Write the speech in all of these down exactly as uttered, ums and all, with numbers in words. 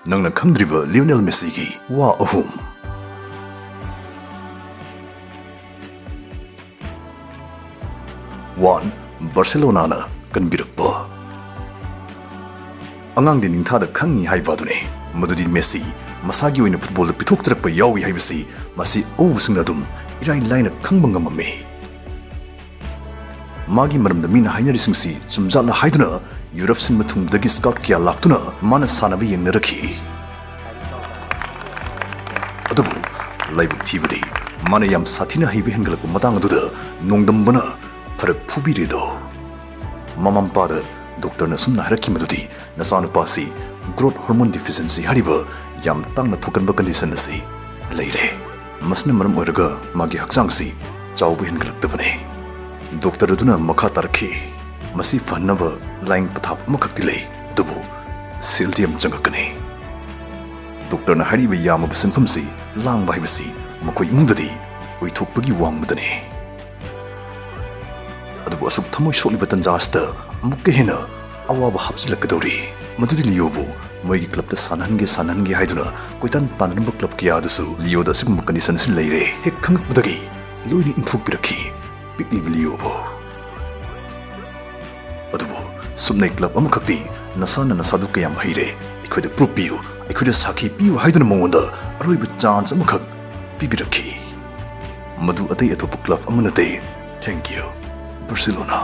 ꯅꯪꯅ ꯈꯪꯗ꯭ꯔꯤꯕ ꯂꯤꯑꯣꯅꯦꯜ ꯃꯦꯁꯤꯒꯤ ꯋꯥ ꯑꯍꯨꯝ꯫ ꯋꯥꯟ, ꯕꯥꯔꯁꯦꯂꯣꯅꯥꯅ ꯀꯟꯕꯤꯔꯛꯄ꯫ ꯑꯉꯥꯡꯗꯤ ꯅꯤꯡꯊꯥꯗ ꯈꯪꯉꯤ ꯍꯥꯏꯕ ꯑꯗꯨꯅꯤ꯫ ꯃꯗꯨꯗꯤ ꯃꯦꯁꯤ ꯃꯁꯥꯒꯤ ꯑꯣꯏꯅ ꯐꯨꯠꯕꯣꯜꯗ ꯄꯤꯊꯣꯛꯆꯔꯛꯄ ꯌꯥꯎꯏ ꯍꯥꯏꯕꯁꯤ ꯃꯁꯤ ꯑꯎꯕꯁꯤꯡꯅ ꯑꯗꯨꯝ ꯏꯔꯥꯏ ꯂꯥꯏꯅ ꯈꯪꯕ ꯉꯝꯃꯝꯃꯤ꯫ ꯃꯥꯒꯤ ꯃꯔꯝꯗ ꯃꯤꯅ ꯍꯥꯏꯅꯔꯤꯁꯤꯡꯁꯤ ꯆꯨꯝꯖꯥꯠꯂ ꯍꯥꯏꯗꯨꯅ ꯌꯨꯔꯞ ꯁꯤꯟꯕ ꯊꯨꯡꯕꯗꯒꯤ ꯁ꯭ꯀꯥꯎꯠ ꯀꯌꯥ ꯂꯥꯛꯇꯨꯅ ꯃꯥꯅ ꯁꯥꯟꯅꯕ ꯌꯦꯡꯅꯔꯛꯈꯤ꯫ ꯑꯗꯨꯕꯨ ꯂꯥꯏꯕꯛ ꯊꯤꯕꯗꯤ ꯃꯥꯅ ꯌꯥꯝ ꯁꯥꯊꯤꯅ ꯍꯩꯕ ꯍꯦꯟꯒꯠꯂꯛꯄ ꯃꯇꯥꯡ ꯑꯗꯨꯗ ꯅꯣꯡꯗꯝꯕꯅ ꯐꯔꯛ ꯐꯨꯕꯤꯔꯦꯗꯣ꯫ ꯃꯃꯥ ꯃꯄꯥꯗ ꯗꯣꯛꯇꯔꯅ ꯑꯁꯨꯝꯅ ꯍꯥꯏꯔꯛꯈꯤ ꯃꯗꯨꯗꯤ ꯅꯆꯥꯅꯨꯄꯥꯁꯤ growth hormone deficiency ꯍꯥꯏꯔꯤꯕ ꯌꯥꯝ ꯇꯥꯡꯅ ꯊꯣꯛꯀꯟꯕ condition ꯑꯁꯤ ꯂꯩꯔꯦ꯫ ꯃꯁꯤꯅ ꯃꯔꯝ ꯑꯣꯏꯔꯒ ꯃꯥꯒꯤ ꯍꯛꯆꯥꯡꯁꯤ ꯆꯥꯎꯕ ꯍꯦꯟꯒꯠꯂꯛꯇꯕꯅꯤ꯫ ꯗꯣꯛꯇꯔ ꯑꯗꯨꯅ ꯃꯈꯥ ꯇꯥꯔꯛꯈꯤ, "ꯃꯁꯤ ꯐꯍꯟꯅꯕ ꯂꯥꯏꯌꯦꯡ ꯄꯊꯥꯞ ꯑꯃꯈꯛꯇꯤ ꯂꯩ, ꯑꯗꯨꯕꯨ ꯁꯦꯜꯗꯤ ꯌꯥꯝ ꯆꯪꯉꯛꯀꯅꯤ꯫" ꯗꯣꯛꯇꯔꯅ ꯍꯥꯏꯔꯤꯕ ꯌꯥꯝꯃꯕ ꯁꯦꯟꯐꯝꯁꯤ ꯂꯥꯡꯕ ꯍꯥꯏꯕꯁꯤ ꯃꯈꯣꯏ ꯏꯃꯨꯡꯗꯗꯤ ꯑꯣꯏꯊꯣꯛꯄꯒꯤ ꯋꯥꯡꯃꯗꯅꯤ꯫ ꯑꯗꯨꯕꯨ ꯑꯁꯨꯛ ꯊꯃꯣꯏ ꯁꯣꯛꯂꯤꯕ ꯇꯟꯖꯥ ꯑꯁꯤꯗ ꯑꯃꯨꯛꯀ ꯍꯦꯟꯅ ꯑꯋꯥꯕ ꯍꯥꯞꯆꯤꯜꯂꯛꯀꯗꯧꯔꯤ꯫ ꯃꯗꯨꯗꯤ ꯂꯤꯑꯣꯕꯨ ꯃꯣꯏꯒꯤ ꯀ꯭ꯂꯕꯇ ꯁꯥꯟꯅꯍꯟꯒꯦ, ꯁꯥꯟꯅꯍꯟꯒꯦ ꯍꯥꯏꯗꯨꯅ ꯀꯣꯏꯇꯥꯟ ꯇꯥꯟꯅꯔꯝꯕ ꯀ꯭ꯂꯕ ꯀꯌꯥ ꯑꯗꯨꯁꯨ ꯂꯤꯑꯣꯗ ꯑꯁꯤꯒꯨꯝꯕ condition ꯑꯁꯤ ꯂꯩꯔꯦ ꯍꯦꯛ ꯈꯪꯂꯛꯄꯗꯒꯤ ꯂꯣꯏꯅ ꯏꯟꯊꯣꯛꯄꯤꯔꯛꯈꯤ꯫ ꯄꯤꯛꯂꯤꯕ ꯂꯤꯑꯣꯕꯨ꯫ ꯑꯗꯨꯕꯨ ꯁꯨꯞꯅꯩ ꯀ꯭ꯂꯕ ꯑꯃꯈꯛꯇꯤ ꯅꯁꯥꯅ ꯅꯁꯥꯗꯨ ꯀꯌꯥꯝ ꯍꯩꯔꯦ, ꯑꯩꯈꯣꯏꯗ proof ꯄꯤꯌꯨ, ꯑꯩꯈꯣꯏꯗ ꯁꯥꯈꯤ ꯄꯤꯌꯨ ꯍꯥꯏꯗꯨꯅ ꯃꯉꯣꯟꯗ ꯑꯔꯣꯏꯕ chance ꯑꯃꯈꯛ ꯄꯤꯕꯤꯔꯛꯈꯤ꯫ ꯃꯗꯨ ꯑꯇꯩ ꯑꯇꯣꯞꯄ ꯀ꯭ꯂꯕ ꯑꯃ ꯅꯠꯇꯦ꯫ Thank you, Barcelona.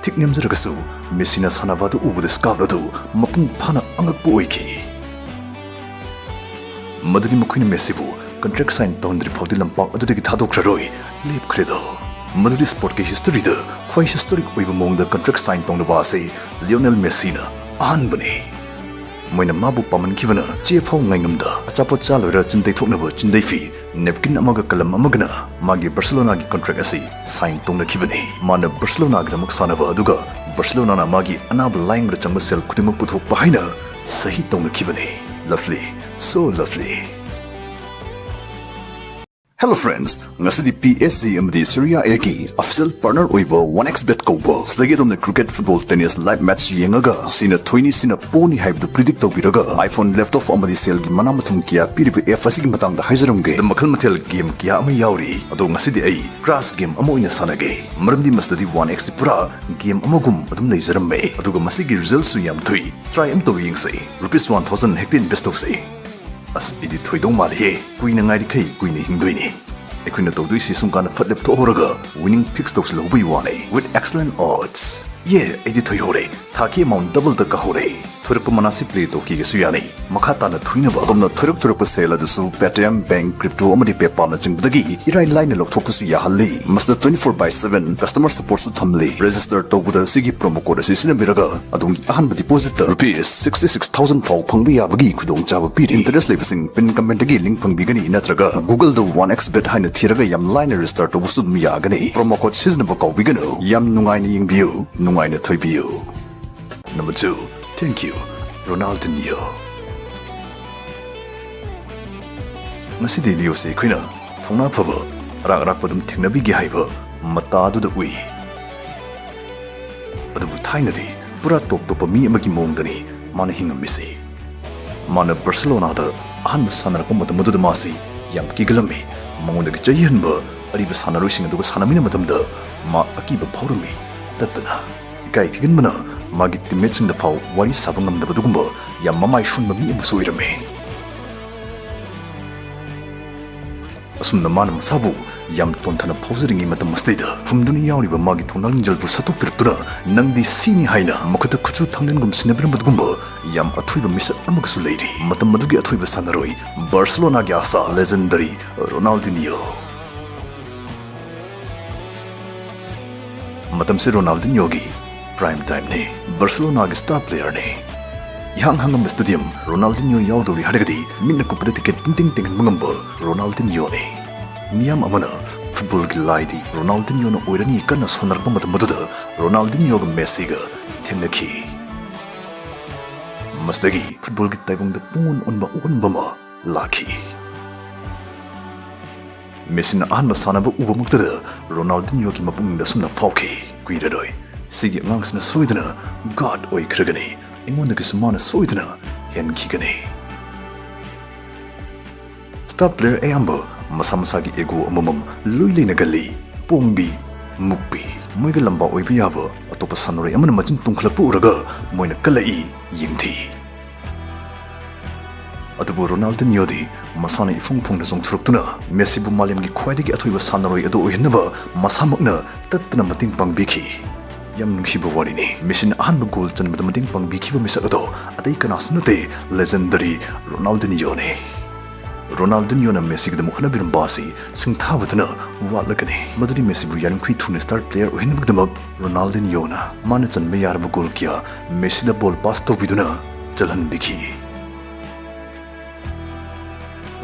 ꯊꯤꯛ ꯅꯦꯝꯖꯔꯒꯁꯨ ꯃꯦꯁꯤꯅ ꯁꯥꯟꯅꯕ ꯑꯗꯨ ꯎꯕꯗ ꯁ꯭ꯀꯥꯎꯠ ꯑꯗꯨ ꯃꯄꯨꯡ ꯐꯥꯅ ꯑꯉꯛꯄ ꯑꯣꯏꯈꯤ꯫ ꯃꯗꯨꯗꯤ ꯃꯈꯣꯏꯅ ꯃꯦꯁꯤꯕꯨ contract sign ꯇꯧꯍꯟꯗ꯭ꯔꯤ ꯐꯥꯎꯗꯤ ꯂꯝꯄꯥꯛ ꯑꯗꯨꯗꯒꯤ ꯊꯥꯗꯣꯛꯈ꯭ꯔꯔꯣꯏ ꯂꯦꯞꯈ꯭ꯔꯦꯗꯣ꯫ ꯃꯗꯨꯗꯤ sportꯀꯤ historyꯗ ꯈ꯭ꯋꯥꯏ historic ꯑꯣꯏꯕ ꯃꯑꯣꯡꯗ contract sign ꯇꯧꯅꯕ ꯑꯁꯤ ꯂꯤꯑꯣꯅꯦꯜ ꯃꯦꯁꯤꯅ ꯑꯍꯥꯟꯕꯅꯤ꯫ ꯃꯣꯏꯅ ꯃꯥꯕꯨ ꯄꯥꯝꯃꯟꯈꯤꯕꯅ ꯆꯦ ꯐꯥꯎ ꯉꯥꯏꯉꯝꯗ ꯑꯆꯥꯄꯣꯠ ꯆꯥ ꯂꯣꯏꯔ ꯆꯤꯟ ꯇꯩꯊꯣꯛꯅꯕ ꯆꯤꯟꯗꯩꯐꯤ napkin ꯑꯃꯒ ꯀꯂꯝ ꯑꯃꯒꯅ ꯃꯥꯒꯤ ꯕꯥꯔꯁꯦꯂꯣꯅꯥꯒꯤ contract ꯑꯁꯤ sign ꯇꯧꯅꯈꯤꯕꯅꯤ꯫ ꯃꯥꯅ ꯕꯥꯔꯁꯦꯂꯣꯅꯥꯒꯤꯗꯃꯛ ꯁꯥꯟꯅꯕ ꯑꯗꯨꯒ ꯕꯥꯔꯁꯦꯂꯣꯅꯥꯅ ꯃꯥꯒꯤ ꯑꯅꯥꯕ ꯂꯥꯌꯦꯡꯕꯗ ꯆꯪꯕ ꯁꯦꯜ ꯈꯨꯗꯤꯡꯃꯛ ꯄꯨꯊꯣꯛꯄ ꯍꯥꯏꯅ ꯁꯍꯤ ꯇꯧꯅꯈꯤꯕꯅꯤ꯫ Lovely, so lovely꯫ Hello friends, ꯉꯁꯤꯗꯤ P S G ꯑꯃꯗꯤ Serie Aꯒꯤ official partner ꯑꯣꯏꯕ one X bet ꯀꯧꯕ ꯁꯤꯗꯒꯤ ꯑꯗꯣꯝꯅ cricket, football, tennis live match ꯌꯦꯡꯉꯒ ꯁꯤꯅ ꯊꯣꯏꯅꯤ, ꯁꯤꯅ ꯄꯣꯅꯤ ꯍꯥꯏꯕꯗꯨ predict ꯇꯧꯕꯤꯔꯒ iPhone laptop ꯑꯃꯗꯤ ꯁꯦꯜꯒꯤ ꯃꯅꯥ ꯃꯊꯨꯝ ꯀꯌꯥ ꯄꯤꯔꯤꯕ app ꯑꯁꯤꯒꯤ ꯃꯇꯥꯡꯗ ꯍꯥꯏꯖꯔꯝꯒꯦ꯫ ꯁꯤꯗ ꯃꯈꯜ ꯃꯊꯦꯜ game ꯀꯌꯥ ꯑꯃ ꯌꯥꯎꯔꯤ, ꯑꯗꯣ ꯉꯁꯤꯗꯤ ꯑꯩ crash game ꯑꯃ ꯑꯣꯏꯅ ꯁꯥꯟꯅꯒꯦ, ꯃꯔꯝꯗꯤ ꯃꯁꯤꯗꯗꯤ one X ꯄꯨꯔꯥ game ꯑꯃꯒꯨꯝ ꯑꯗꯨꯝ ꯂꯩꯖꯔꯝꯃꯦ, ꯑꯗꯨꯒ ꯃꯁꯤꯒꯤ resultꯁꯨ ꯌꯥꯝ ꯊꯨꯏ꯫ Try ꯑꯃ ꯇꯧ ꯌꯦꯡꯁꯦ, rupees one thousand ꯍꯦꯛꯇ invest ꯇꯧꯁꯦ꯫ ꯑꯁ, ꯑꯩꯗꯤ ꯊꯣꯏꯗꯧ ꯃꯥꯜꯂꯤꯍꯦ꯫ ꯀꯨꯏꯅ ꯉꯥꯏꯔꯤꯈꯩ ꯀꯨꯏꯅ ꯍꯤꯡꯗꯣꯏꯅꯤ꯫ ꯑꯩꯈꯣꯏꯅ ꯇꯧꯗꯣꯏꯁꯤ ꯁꯨꯝ ꯀꯥꯟꯗ ꯐꯠ ꯂꯦꯞꯊꯣꯛꯍꯧꯔꯒ winning fix ꯇꯧꯁꯤꯜꯍꯧꯕꯒꯤ ꯋꯥꯅꯦ꯫ With excellent odds꯫ ꯌꯦ, ꯑꯩꯗꯤ ꯊꯣꯏꯍꯧꯔꯦ꯫ ꯊꯥꯈꯤ amount double ꯗ ꯀꯥꯍꯧꯔꯦ꯫ ꯊꯣꯏꯔꯛꯄ ꯃꯅꯥꯁꯤ play ꯇꯧꯈꯤꯒꯦꯁꯨ ꯌꯥꯅꯤ꯫ ꯃꯈꯥ ꯇꯥꯅ ꯊꯣꯏꯅꯕ ꯑꯗꯣꯝꯅ ꯊꯣꯏꯔꯛ ꯊꯣꯏꯔꯛꯄ ꯁꯦꯜ ꯑꯗꯨꯁꯨ Paytm, bank, crypto ꯑꯃꯗꯤ PayPalꯅꯆꯤꯡꯕꯗꯒꯤ ꯏꯔꯥꯏ ꯂꯥꯏꯅ ꯂꯧꯊꯣꯛꯄꯁꯨ ꯌꯥꯍꯜꯂꯤ꯫ ꯃꯁꯤꯗ twenty four by seven customer supportꯁꯨ ꯊꯝꯂꯤ꯫ Register ꯇꯧꯕꯗ ꯁꯤꯒꯤ promo code ꯑꯁꯤ ꯁꯤꯖꯤꯟꯅꯕꯤꯔꯒ ꯑꯗꯣꯝꯒꯤ ꯑꯍꯥꯟꯕ depositꯇ rupees sixty six thousand ꯐꯥꯎ ꯐꯪꯕ ꯌꯥꯕꯒꯤ ꯈꯨꯗꯣꯡꯆꯥꯕ ꯄꯤꯔꯤ꯫ Interest ꯂꯩꯕꯁꯤꯡ pin commentꯇꯒꯤ link ꯐꯪꯕꯤꯒꯅꯤ, ꯅꯠꯇ꯭ꯔꯒ Googleꯗ one X bet ꯍꯥꯏꯅ ꯊꯤꯔꯒ ꯌꯥꯝ ꯂꯥꯏꯅ register ꯇꯧꯕꯁꯨ ꯑꯗꯨꯝ ꯌꯥꯒꯅꯤ꯫ Promo code ꯁꯤꯖꯤꯟꯅꯕ ꯀꯥꯎꯕꯤꯒꯅꯨ꯫ ꯌꯥꯝ ꯅꯨꯡꯉꯥꯏꯅ ꯌꯦꯡꯕꯤꯌꯨ, ꯅꯨꯡꯉꯥꯏꯅ ꯊꯣꯏꯕꯤꯌꯨ꯫ Number two, thank you, Ronaldinho꯫ ꯉꯁꯤꯗꯤ ꯂꯤꯑꯣꯁꯦ ꯑꯩꯈꯣꯏꯅ ꯊꯧꯅꯥ ꯐꯕ, ꯑꯔꯥꯛ ꯑꯔꯥꯛꯄ ꯑꯗꯨꯝ ꯊꯦꯡꯅꯕꯤꯒꯦ ꯍꯥꯏꯕ ꯃꯇꯥꯗꯨꯗ ꯎꯏ꯫ ꯑꯗꯨꯕꯨ ꯊꯥꯏꯅꯗꯤ ꯄꯨꯔꯥ ꯇꯣꯞ ꯇꯣꯞꯄ ꯃꯤ ꯑꯃꯒꯤ ꯃꯑꯣꯡꯗꯅꯤ ꯃꯥꯅ ꯍꯤꯡꯉꯝꯃꯤꯁꯤ꯫ ꯃꯥꯅ ꯕꯥꯔꯁꯦꯂꯣꯅꯥꯗ ꯑꯍꯥꯟꯕ ꯁꯥꯟꯅꯔꯛꯄ ꯃꯇꯝ ꯑꯗꯨꯗ ꯃꯥꯁꯤ ꯌꯥꯝ ꯀꯤꯒꯜꯂꯝꯃꯤ꯫ ꯃꯉꯣꯟꯗꯒꯤ ꯆꯍꯤ ꯍꯟꯕ ꯑꯔꯤꯕ ꯁꯥꯟꯅꯔꯣꯏꯁꯤꯡ ꯑꯗꯨꯒ ꯁꯥꯟꯅꯃꯤꯟꯅ ꯃꯇꯝꯗ ꯃꯥ ꯑꯀꯤꯕ ꯐꯥꯎꯔꯝꯃꯤ꯫ ꯇꯠꯇꯅ ꯏꯀꯥꯏ ꯊꯤꯒꯟꯕꯅ ꯃꯥꯒꯤ teammateꯁꯤꯡꯗ ꯐꯥꯎ ꯋꯥꯔꯤ ꯁꯥꯕ ꯉꯝꯗꯕ ꯑꯗꯨꯒꯨꯝꯕ ꯌꯥꯝ ꯃꯃꯥꯏ ꯁꯣꯟꯕ ꯃꯤ ꯑꯃꯁꯨ ꯑꯣꯏꯔꯝꯃꯤ꯫ ꯑꯁꯨꯝꯅ ꯃꯥꯅ ꯃꯁꯥꯕꯨ ꯌꯥꯝ ꯇꯣꯟꯊꯅ ꯐꯥꯎꯖꯔꯤꯉꯩ ꯃꯇꯝ ꯑꯁꯤꯗꯩꯗ ꯐꯨꯝꯗꯨꯅ ꯌꯥꯎꯔꯤꯕ ꯃꯥꯒꯤ ꯊꯧꯅꯥ ꯂꯤꯡꯖꯦꯜꯕꯨ ꯁꯠꯇꯣꯛꯄꯤꯔꯛꯇꯨꯅ "ꯅꯪꯗꯤ ꯁꯤꯅꯤ" ꯍꯥꯏꯅ ꯃꯈꯨꯠꯇ ꯈꯨꯠꯁꯨ ꯊꯥꯡꯂꯦꯟꯒꯨꯝ ꯁꯤꯟꯅꯕꯤꯔꯝꯕꯗꯨꯒꯨꯝꯕ ꯌꯥꯝ ꯑꯊꯣꯏꯕ ꯃꯤꯁꯛ ꯑꯃꯒꯁꯨ ꯂꯩꯔꯤ꯫ ꯃꯇꯝ ꯑꯗꯨꯒꯤ ꯑꯊꯣꯏꯕ ꯁꯥꯟꯅꯔꯣꯏ, ꯕꯥꯔꯁꯦꯂꯣꯅꯥꯒꯤ ꯑꯥꯁꯥ, legendary ꯔꯣꯅꯥꯜꯗꯤꯅꯤꯌꯣ꯫ ꯃꯇꯝꯁꯦ ꯔꯣꯅꯥꯜꯗꯤꯅꯤꯌꯣꯒꯤ prime timeꯅꯤ꯫ ꯕꯥꯔꯁꯦꯂꯣꯅꯥꯒꯤ star playerꯅꯤ꯫ ꯏꯍꯥꯡ ꯍꯥꯡꯉꯝꯕ stadium, ꯔꯣꯅꯥꯜꯗꯤꯅꯤꯌꯣ ꯌꯥꯎꯗꯧꯔꯤ ꯍꯥꯏꯔꯒꯗꯤ ꯃꯤꯠꯅ ꯀꯨꯞꯄꯗ ticket ꯄꯨꯡꯇꯤꯡ ꯇꯤꯡꯍꯟꯕ ꯉꯝꯕ ꯔꯣꯅꯥꯜꯗꯤꯅꯤꯌꯣꯅꯤ꯫ ꯃꯤꯌꯥꯝ ꯑꯃꯅ footballꯒꯤ ꯂꯥꯏꯗꯤ ꯔꯣꯅꯥꯜꯗꯤꯅꯤꯌꯣꯅ ꯑꯣꯏꯔꯅꯤ ꯀꯟꯅ ꯁꯣꯟꯅꯔꯛꯄ ꯃꯇꯝ ꯑꯗꯨꯗ ꯔꯣꯅꯥꯜꯗꯤꯅꯤꯌꯣꯒ ꯃꯦꯁꯤꯒ ꯊꯦꯡꯅꯈꯤ꯫ ꯃꯁꯤꯗꯒꯤ footballꯒꯤ ꯇꯥꯏꯕꯪꯗ ꯄꯨꯡꯑꯣꯟ ꯑꯣꯟꯕ ꯑꯑꯣꯟꯕ ꯑꯃ ꯂꯥꯛꯈꯤ꯫ ꯃꯦꯁꯤꯅ ꯑꯍꯥꯟꯕ ꯁꯥꯟꯅꯕ ꯎꯕꯃꯛꯇꯗ ꯔꯣꯅꯥꯜꯗꯤꯟꯌꯣꯒꯤ ꯃꯄꯨꯛꯅꯤꯡꯗ ꯑꯁꯨꯝꯅ ꯐꯥꯎꯈꯤ, "ꯀꯨꯏꯔꯔꯣꯏ, ꯁꯤꯒꯤ ꯑꯉꯥꯡꯁꯤꯅ ꯁꯣꯏꯗꯅ God ꯑꯣꯏꯈ꯭ꯔꯒꯅꯤ, ꯑꯩꯉꯣꯟꯗꯒꯤꯁꯨ ꯃꯥꯅ ꯁꯣꯏꯗꯅ ꯍꯦꯟꯈꯤꯒꯅꯤ"꯫ Star player ꯑꯌꯥꯝꯕ ꯃꯁꯥ ꯃꯁꯥꯒꯤ ego ꯑꯃꯃꯝ ꯂꯣꯏ ꯂꯩꯅꯒꯜꯂꯤ꯫ ꯄꯣꯡꯕꯤ, ꯃꯨꯛꯄꯤ, ꯃꯣꯏꯒ ꯂꯝꯕꯥ ꯑꯣꯏꯕ ꯌꯥꯕ ꯑꯇꯣꯞꯄ ꯁꯥꯟꯅꯔꯣꯏ ꯑꯃꯅ ꯃꯆꯤꯟ ꯇꯨꯝꯈꯠꯂꯛꯄ ꯎꯔꯒ ꯃꯣꯏꯅ ꯀꯜꯂꯛꯏ, ꯌꯦꯡꯊꯤ꯫ ꯑꯗꯨꯕꯨ ꯔꯣꯅꯥꯜꯗꯤꯟꯌꯣꯗꯤ ꯃꯁꯥꯅ ꯏꯐꯣꯡ ꯐꯣꯡꯅ ꯆꯣꯡꯊꯣꯔꯛꯇꯨꯅ ꯃꯦꯁꯤꯕꯨ ꯃꯥꯂꯦꯝꯒꯤ ꯈ꯭ꯋꯥꯏꯗꯒꯤ ꯑꯊꯣꯏꯕ ꯁꯥꯟꯅꯔꯣꯏ ꯑꯗꯨ ꯑꯣꯏꯍꯟꯅꯕ ꯃꯁꯥꯃꯛꯅ ꯇꯠꯇꯅ ꯃꯇꯦꯡ ꯄꯥꯡꯕꯤꯈꯤ꯫ ꯌꯥꯝ ꯅꯨꯡꯁꯤꯕ ꯋꯥꯔꯤꯅꯤ꯫ ꯃꯦꯁꯤꯅ ꯑꯍꯥꯟꯕ goal ꯆꯟꯕꯗ ꯃꯇꯦꯡ ꯄꯥꯡꯕꯤꯈꯤꯕ ꯃꯤꯁꯛ ꯑꯗꯣ ꯑꯇꯩ ꯀꯅꯥꯁꯨ ꯅꯠꯇꯦ, legendary ꯔꯣꯅꯥꯜꯗꯤꯟꯌꯣꯅꯤ꯫ ꯔꯣꯅꯥꯜꯗꯤꯟꯌꯣꯅ ꯃꯦꯁꯤꯒꯤꯗꯃꯛ ꯍꯣꯠꯅꯕꯤꯔꯝꯕ ꯑꯁꯤ ꯁꯤꯡꯊꯥꯕꯗꯨꯅ ꯋꯥꯠꯂꯒꯅꯤ꯫ ꯃꯗꯨꯗꯤ ꯃꯦꯁꯤꯕꯨ ꯌꯥꯔꯤꯃꯈꯩ ꯊꯨꯅ star player ꯑꯣꯏꯍꯟꯅꯕꯒꯤꯗꯃꯛ ꯔꯣꯅꯥꯜꯗꯤꯟꯌꯣꯅ ꯃꯥꯅ ꯆꯟꯕ ꯌꯥꯔꯕ goal ꯀꯌꯥ ꯃꯦꯁꯤꯗ ball pass ꯇꯧꯕꯤꯗꯨꯅ ꯆꯜꯍꯟꯕꯤꯈꯤ꯫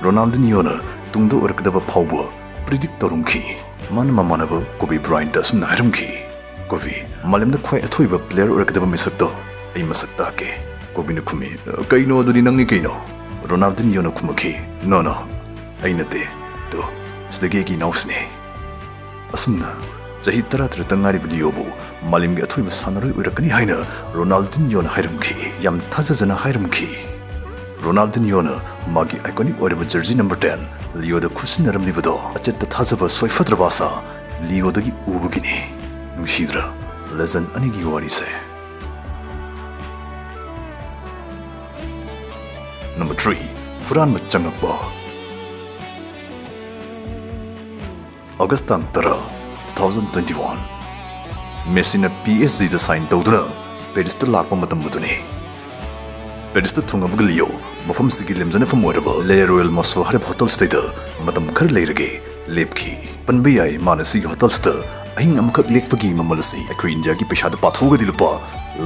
ꯔꯣꯅꯥꯜꯗꯤꯟꯌꯣꯅ ꯇꯨꯡꯗ ꯑꯣꯏꯔꯛꯀꯗꯕ ꯐꯥꯎꯕ predict ꯇꯧꯔꯝꯈꯤ꯫ ꯃꯥꯅ ꯃꯃꯥꯟꯅꯕ ꯀꯣꯕꯤ ꯕ꯭ꯔꯥꯏꯟꯇ ꯑꯁꯨꯝꯅ ꯍꯥꯏꯔꯝꯈꯤ, "ꯀꯣꯕꯤ, ꯃꯥꯂꯦꯝꯗ ꯈ꯭ꯋꯥꯏ ꯑꯊꯣꯏꯕ player ꯑꯣꯏꯔꯛꯀꯗꯕ ꯃꯤꯁꯛꯇꯣ ꯑꯩ ꯃꯁꯛ ꯇꯥꯛꯀꯦ"꯫ ꯀꯣꯕꯤꯅ ꯈꯨꯝꯃꯤ, "ꯀꯩꯅꯣ, ꯑꯗꯨꯗꯤ ꯅꯪꯅꯤ ꯀꯩꯅꯣ"꯫ ꯔꯣꯅꯥꯜꯗꯤꯟꯌꯣꯅ ꯈꯨꯝꯃꯛꯈꯤ, "No, no, ꯑꯩ ꯅꯠꯇꯦ꯫ ꯇꯣ, ꯁꯤꯗꯒꯤ ꯑꯩꯒꯤ ꯏꯅꯥꯎꯁꯤꯅꯦ"꯫ ꯑꯁꯨꯝꯅ ꯆꯍꯤ ꯇꯔꯥꯇꯔꯦꯠꯇ ꯉꯥꯏꯔꯤꯕ ꯂꯤꯌꯣꯕꯨ ꯃꯥꯂꯦꯝꯒꯤ ꯑꯊꯣꯏꯕ ꯁꯥꯟꯅꯔꯣꯏ ꯑꯣꯏꯔꯛꯀꯅꯤ ꯍꯥꯏꯅ ꯔꯣꯅꯥꯜꯗꯤꯟꯌꯣꯅ ꯍꯥꯏꯔꯝꯈꯤ, ꯌꯥꯝ ꯊꯥꯖꯖꯅ ꯍꯥꯏꯔꯝꯈꯤ꯫ ꯔꯣꯅꯥꯜꯗꯤꯟꯌꯣꯅ ꯃꯥꯒꯤ iconic ꯑꯣꯏꯔꯕ jersey number ten ꯂꯤꯌꯣꯗ ꯈꯨꯠꯁꯤꯟꯅꯔꯝꯂꯤꯕꯗꯣ ꯑꯆꯦꯠꯄ ꯊꯥꯖꯕ ꯁꯣꯏꯐꯗ꯭ꯔꯕ ꯑꯁꯥ ꯂꯤꯌꯣꯗꯒꯤ ꯎꯕꯒꯤꯅꯤ꯫ ꯅꯨꯡꯁꯤꯗ꯭ꯔꯥ legend ꯑꯅꯤꯒꯤ ꯋꯥꯔꯤꯁꯦ? Number three, ꯍꯨꯔꯥꯟꯕ ꯆꯪꯉꯛꯄ꯫ August ꯇꯥꯡ ꯇꯔꯥ, two thousand twenty-one, ꯃꯦꯁꯤꯅ P S G ꯗ sign ꯇꯧꯗꯨꯅ ꯄꯦꯔꯤꯁꯇ ꯂꯥꯛꯄ ꯃꯇꯝ ꯑꯗꯨꯅꯤ꯫ ꯄꯦꯔꯤꯁꯇ ꯊꯨꯡꯂꯕꯒ ꯂꯤꯌꯣ ꯃꯐꯝꯁꯤꯒꯤ ꯂꯦꯝꯖꯅꯐꯝ ꯑꯣꯏꯔꯕ Le Royal Mosseau ꯍꯥꯏꯔꯤꯕ ꯍꯣꯇꯦꯜꯁꯤꯗꯩꯗ ꯃꯇꯝ ꯈꯔ ꯂꯩꯔꯒꯦ ꯂꯦꯞꯈꯤ꯫ ꯄꯟꯕ ꯌꯥꯏ, ꯃꯥꯅ ꯁꯤꯒꯤ ꯍꯣꯇꯦꯜꯁꯤꯗ ꯑꯍꯤꯡ ꯑꯃꯈꯛ ꯂꯦꯛꯄꯒꯤ ꯃꯃꯜ ꯑꯁꯤ ꯑꯩꯈꯣꯏ ꯏꯟꯗꯤꯌꯥꯒꯤ ꯄꯩꯁꯥꯗ ꯄꯥꯊꯣꯛꯑꯒꯗꯤ ꯂꯨꯄꯥ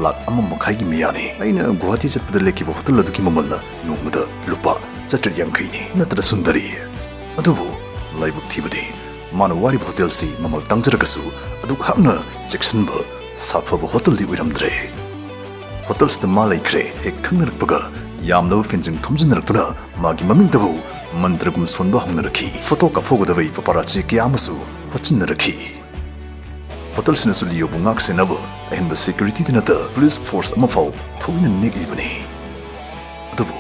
ꯂꯥꯈ ꯑꯃ ꯃꯈꯥꯏꯒꯤ ꯃꯌꯥꯅꯤ꯫ ꯑꯩꯅ ꯒꯨꯋꯥꯍꯥꯇꯤ ꯆꯠꯄꯗ ꯂꯦꯛꯈꯤꯕ ꯍꯣꯇꯦꯜ ꯑꯗꯨꯒꯤ ꯃꯃꯜꯅ ꯅꯣꯡꯃꯗ ꯂꯨꯄꯥ ꯆꯥꯇ꯭ꯔꯦꯠ ꯌꯥꯡꯈꯩꯅꯤ꯫ ꯅꯠꯇ꯭ꯔ ꯁꯨꯟꯗꯔꯤ? ꯑꯗꯨꯕꯨ ꯂꯥꯏꯕꯛ ꯊꯤꯕꯗꯤ ꯃꯥꯅ ꯋꯥꯔꯤꯕ ꯍꯣꯇꯦꯜꯁꯤ ꯃꯃꯜ ꯇꯥꯡꯖꯔꯒꯁꯨ ꯑꯗꯨꯛ ꯍꯥꯛꯅ ꯆꯦꯛꯁꯤꯟꯕ, ꯁꯥꯐꯕ ꯍꯣꯇꯦꯜꯗꯤ ꯑꯣꯏꯔꯝꯗ꯭ꯔꯦ꯫ ꯍꯣꯇꯦꯜꯁꯤꯗ ꯃꯥ ꯂꯩꯈ꯭ꯔꯦ ꯍꯦꯛ ꯈꯪꯅꯔꯛꯄꯒ ꯌꯥꯝꯂꯕ ꯐꯦꯟꯁꯤꯡ ꯊꯣꯝꯖꯤꯟꯅꯔꯛꯇꯨꯅ ꯃꯥꯒꯤ ꯃꯃꯤꯡꯗꯕꯨ ꯃꯟꯇ꯭ꯔꯒꯨꯝ ꯁꯣꯟꯕ ꯍꯧꯅꯔꯛꯈꯤ꯫ ꯐꯣꯇꯣ ꯀꯥꯞꯍꯧꯒꯗꯕ ꯄꯄꯥꯔꯥꯆꯤ ꯀꯌꯥ ꯑꯃꯁꯨ ꯍꯣꯠꯆꯤꯟꯅꯔꯛꯈꯤ꯫ ꯍꯣꯇꯦꯜꯁꯤꯅꯁꯨ ꯂꯤꯌꯣꯕꯨ ꯉꯥꯛ ꯁꯦꯟꯅꯕ ꯑꯍꯦꯟꯕ ꯁꯦꯀ꯭ꯌꯨꯔꯤꯇꯤꯗ ꯅꯠꯇ ꯄꯨꯂꯤꯁ ꯐꯣꯔꯁ ꯑꯃ ꯐꯥꯎ ꯊꯧꯅ ꯅꯦꯛꯂꯤꯕꯅꯤ꯫ ꯑꯗꯨꯕꯨ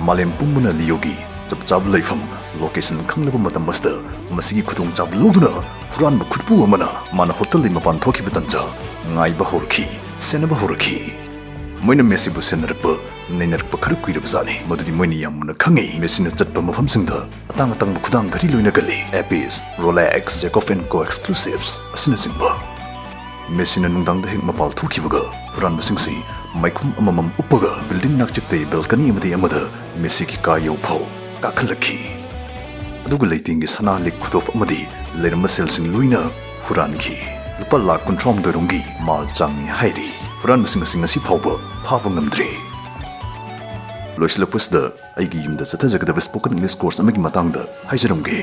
ꯃꯥꯂꯦꯝ ꯄꯨꯝꯕꯅ ꯂꯤꯌꯣꯒꯤ ꯆꯞ ꯆꯥꯕ ꯂꯩꯐꯝ, ꯂꯣꯀꯦꯁꯟ ꯈꯪꯂꯕ ꯃꯇꯝ ꯑꯁꯤꯗ ꯃꯁꯤꯒꯤ ꯈꯨꯗꯣꯡꯆꯥꯕ ꯂꯧꯗꯨꯅ ꯍꯨꯔꯥꯟꯕ ꯈꯨꯠꯄꯨ ꯑꯃꯅ ꯃꯥꯅ ꯍꯣꯇꯦꯜꯗꯒꯤ ꯃꯄꯥꯟ ꯊꯣꯛꯈꯤꯕ ꯇꯟꯖꯥ ꯉꯥꯏꯕ ꯍꯧꯔꯛꯈꯤ, ꯁꯦꯟꯅꯕ ꯍꯧꯔꯛꯈꯤ꯫ ꯃꯣꯏꯅ ꯃꯦꯁꯤꯕꯨ ꯁꯦꯟꯅꯔꯛꯄ, ꯅꯩꯅꯔꯛꯄ ꯈꯔ ꯀꯨꯏꯔꯕꯖꯥꯠꯅꯤ꯫ ꯃꯗꯨꯗꯤ ꯃꯣꯏꯅ ꯌꯥꯝ ꯃꯨꯟꯅ ꯈꯪꯉꯤ꯫ ꯃꯦꯁꯤꯅ ꯆꯠꯄ ꯃꯐꯝꯁꯤꯡꯗ ꯑꯇꯥꯡ ꯑꯇꯥꯡꯕ ꯈꯨꯗꯥꯡ ꯘꯔꯤ ꯂꯣꯏꯅ ꯒꯜꯂꯤ꯫ ꯑꯦꯄꯤꯁ, ꯔꯣꯂꯦꯛꯁ, ꯖꯦꯀꯣꯕ ꯑꯦꯟ ꯀꯣ ꯑꯦꯛꯁꯀ꯭ꯂꯨꯁꯤꯚꯁ ꯑꯁꯤꯅꯆꯤꯡꯕ꯫ ꯃꯦꯁꯤꯅ ꯅꯨꯡꯗꯥꯡꯗ ꯍꯦꯛ ꯃꯄꯥꯜ ꯊꯣꯛꯈꯤꯕꯒ ꯍꯨꯔꯥꯟꯕꯁꯤꯡꯁꯤ ꯃꯥꯏꯈꯨꯝ ꯑꯃꯃꯝ ꯎꯞꯄꯒ ꯕꯤꯜꯗꯤꯡ ꯅꯥꯛꯆꯛꯇꯒꯤ ꯕꯦꯜꯀꯅꯤ ꯑꯃꯗꯒꯤ ꯑꯃꯗ ꯃꯦꯁꯤꯒꯤ ꯀꯥ ꯌꯧꯐꯥꯎ ꯀꯥꯈꯠꯂꯛꯈꯤ꯫ ꯑꯗꯨꯒ ꯂꯩꯇꯦꯡꯒꯤ ꯁꯅꯥ ꯂꯤꯛ ꯈꯨꯗꯣꯞ ꯑꯃꯗꯤ ꯂꯩꯔꯝꯕ ꯁꯦꯜꯁꯤꯡ ꯂꯣꯏꯅ ꯍꯨꯔꯥꯟꯈꯤ꯫ ꯂꯨꯄꯥ ꯂꯥꯈ ꯀꯨꯟꯊ꯭ꯔꯥꯍꯨꯝꯗꯣꯏ ꯔꯣꯝꯒꯤ ꯃꯥꯜ ꯆꯥꯡꯉꯤ ꯍꯥꯏꯔꯤ꯫ ꯍꯨꯔꯥꯟꯕꯁꯤꯡ ꯑꯁꯤ ꯉꯁꯤ ꯐꯥꯎꯕ ꯐꯥꯕ ꯉꯝꯗ꯭ꯔꯤ꯫ ꯂꯣꯏꯁꯤꯜꯂꯛꯄꯁꯤꯗ ꯑꯩꯒꯤ ꯌꯨꯝꯗ ꯆꯠꯊꯖꯒꯗꯕ ꯁ꯭ꯄꯣꯀꯟ ꯏꯪꯂꯤꯁ ꯀꯣꯔꯁ ꯑꯃꯒꯤ ꯃꯇꯥꯡꯗ ꯍꯥꯏꯖꯔꯝꯒꯦ꯫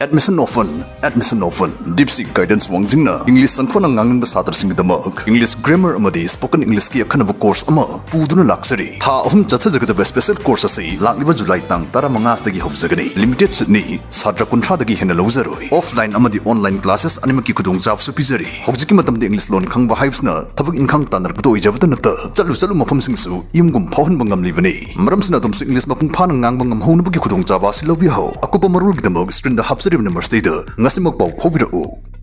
Admission open, admission open. ꯗꯤꯞꯁꯤꯛ ꯒꯥꯏꯗꯦꯟꯁ ꯋꯥꯡꯖꯤꯡꯅ ꯏꯪꯂꯤꯁ ꯆꯪꯈꯣꯠꯅ ꯉꯥꯡꯅꯤꯡꯕ ꯁꯥꯇ꯭ꯔꯁꯤꯡꯒꯤꯗꯃꯛ ꯏꯪꯂꯤꯁ ꯒ꯭ꯔꯥꯃꯔ ꯑꯃꯗꯤ ꯁ꯭ꯄꯣꯀꯟ ꯏꯪꯂꯤꯁꯀꯤ ꯑꯈꯟꯅꯕ ꯀꯣꯔꯁ ꯑꯃ ꯄꯨꯗꯨꯅ ꯂꯥꯛꯆꯔꯤ꯫ ꯊꯥ ꯑꯍꯨꯝ ꯆꯠꯊꯖꯒꯗꯕ ꯁ꯭ꯄꯦꯁꯦꯜ ꯀꯣꯔꯁ ꯑꯁꯤ ꯂꯥꯛꯂꯤꯕ ꯖꯨꯂꯥꯏ ꯇꯥꯡ ꯇꯔꯥꯃꯉꯥꯗꯒꯤ ꯍꯧꯖꯒꯅꯤ꯫ ꯂꯤꯃꯤꯇꯦꯗ ꯁꯤꯠꯅꯤ꯫ ꯁꯥꯇ꯭ꯔ ꯀꯨꯟꯊ꯭ꯔꯥꯗꯒꯤ ꯍꯦꯟꯅ ꯂꯧꯖꯔꯣꯏ꯫ ꯑꯣꯐꯂꯥꯏꯟ ꯑꯃꯗꯤ ꯑꯣꯟꯂꯥꯏꯟ ꯀ꯭ꯂꯥꯁꯦꯁ ꯑꯅꯤꯃꯛꯀꯤ ꯈꯨꯗꯣꯡꯆꯥꯕꯁꯨ ꯄꯤꯖꯔꯤ꯫ ꯍꯧꯖꯤꯛꯀꯤ ꯃꯇꯝꯗ ꯏꯪꯂꯤꯁ ꯂꯣꯟ ꯈꯪꯕ ꯍꯥꯏꯕꯁꯤꯅ ꯊꯕꯛ ꯏꯪꯈꯥꯡ ꯇꯥꯟꯅꯔꯛꯄꯗ ꯑꯣꯏꯖꯕꯇ ꯅꯠꯇ ꯆꯠꯂꯨ ꯆꯠꯂꯨ ꯃꯐꯝꯁꯤꯡꯁꯨ ꯌꯨꯝꯒꯨꯝ ꯐꯥꯎꯍꯟꯕ ꯉꯝꯂꯤꯕꯅꯤ꯫ ꯃꯔꯝꯁꯤꯅ ꯑꯗꯣꯝꯁꯨ ꯏꯪꯂꯤꯁ ꯃꯄꯨꯡ ꯐꯥꯅ ꯉꯥꯡꯕ ꯉꯝꯍꯧꯅꯕꯒꯤ ꯈꯨꯗꯣꯡꯆꯥꯕ ꯑꯁꯤ ꯂꯧꯕꯤꯍꯧ꯫ ꯑꯀꯨꯞꯄ ꯃꯔꯣꯜꯒꯤꯗꯃꯛ ꯁ꯭ꯀ꯭ꯔꯤꯟꯗ ꯍꯥꯞꯆꯔꯤꯕ ꯅꯝꯕꯔꯁꯤꯗꯩꯗ ꯉꯁꯤꯃꯛ ꯄꯥꯎ ꯐꯥꯎꯕꯤꯔꯛꯎ꯫